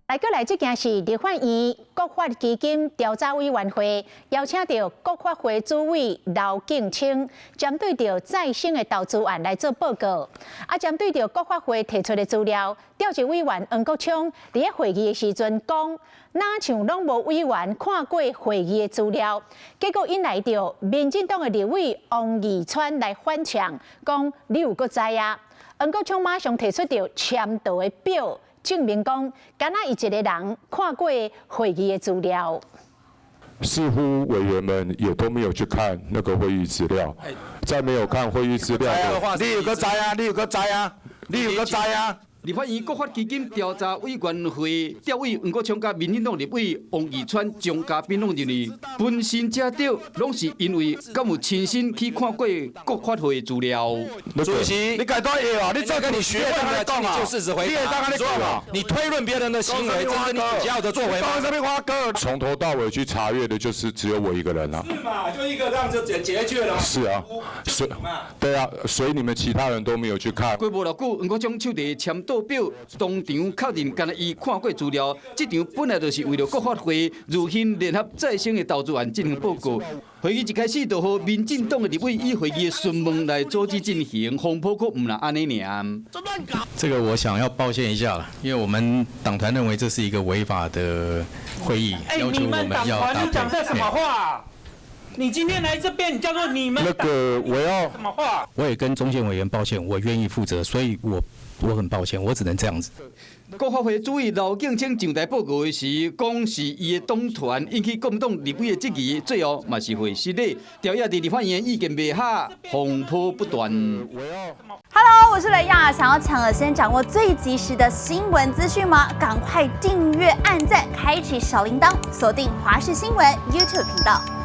來過來，這件是立法院國發基金調查委員會邀請著國發會主委劉建清，針對著再生的投資案來做報告。啊，針對著國發會提出的資料，召集委員黃國昌佇咧會議的時陣講，若像攏無委員看過會議的資料，結果引來著民進黨的立委王義川來反嗆，講你有閣知啊？黃國昌馬上提出著簽到的表，證明講，敢若伊一个人看過會議的資料。似乎委員們也都沒有去看那個會議資料，在沒有看會議資料的話，你有閣知啊？你有閣知啊？你有閣知啊？立法院國發基金調查委員會調委黃國昌佮民進黨立委王義川張嘉賓攏認為，本身這對攏是因為敢有親身去看過國發會的資料。主席，你改多嘢啊！你這跟你學問來講啊，就事實回答。你說你推論別人的行為，這是你比較的作為嗎？從頭到尾去查閱的，就是只有我一個人啊。是嘛？就一個這樣就解解決了。是啊，所以對啊，所以你們其他人都沒有去看。過無偌久，黃國昌手提簽到表，當場確認，敢若伊看過資料。這場本來就是為著國發會如興聯合再生的投資案進行報告。會議一開始就予民進黨的立委以會議的詢問來阻止進行，風波閣毋但按呢爾。這個我想要抱歉一下啦，因為我們黨團認為這是一個違法的會議，要求我們要搭配。你講這什麼話？你今天來這邊，你叫做你們那個我要什麼話？我也跟中線委員抱歉，我願意負責，所以我很抱歉，我只能這樣子。國發會主委劉建清上台報告的時，講是伊的黨團引起國民黨立委的質疑，最後嘛是會失禮。朝野佇立法院意見袂合，風波不斷。 Hello，我是雷亞，想要搶先掌握最及時的新聞資訊嗎？趕快訂閱、按讚、開啟小鈴鐺，鎖定華視新聞 YouTube 頻道。